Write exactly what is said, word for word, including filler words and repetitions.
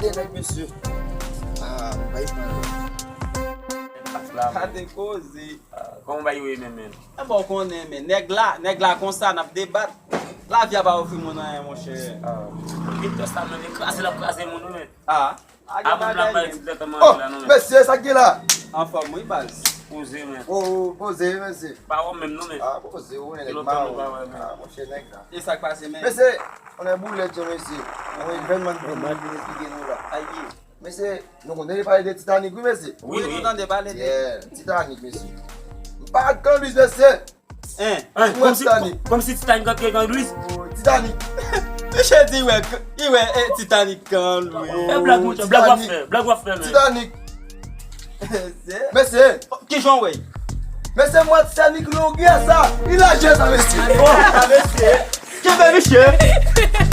de nèg, mesye. Ah, m bay pran. Sa te koze. Kòman w bay yo ye menm, menm? Enben, w konnen, men nèg la, nèg la konsa, n ap debat. Lavi a pa ofri moun anyen, monchè. Gen tè sa, menm, e kraze l ap kraze moun, wi, men. Ah, a gen Avan m la bagay, bay men. Ti tèt an Oh, la, non, men. mesye, sa k gen la? Anfòm, wi, baz. Poze, men. Oh, poze, mesye. Pa wè menm, non, men. Ah, poze, ou wè, Ki nèg lontan nou mawo. pa wè, men. Ah, monchè, nèg la. E sa k pase, men? Mesye, on a boulèt, yo, mesye. On evènman ki vin esplike nou la. Aye. Mesye, nou konnen li pale de Titanic, wi, mesye. Wi, nou tande pale de. Yeah, Titanic, mesye. M pa t konn Louis, mesye. Hein? Hein, Mwen kòmsi, Titanic. Kòmsi Titanic antre nan Louis. Titanic. Misye di, wè, i wè, eh, Titanic kan, wi. Fè blag, monchè, blag w ap fè, blag w ap fè, men. Titanic. Se- Mesye, Kijan w wè? mesye, mwen Titanic longueur sa. Il a joué ça, mesye. Kenbe misye.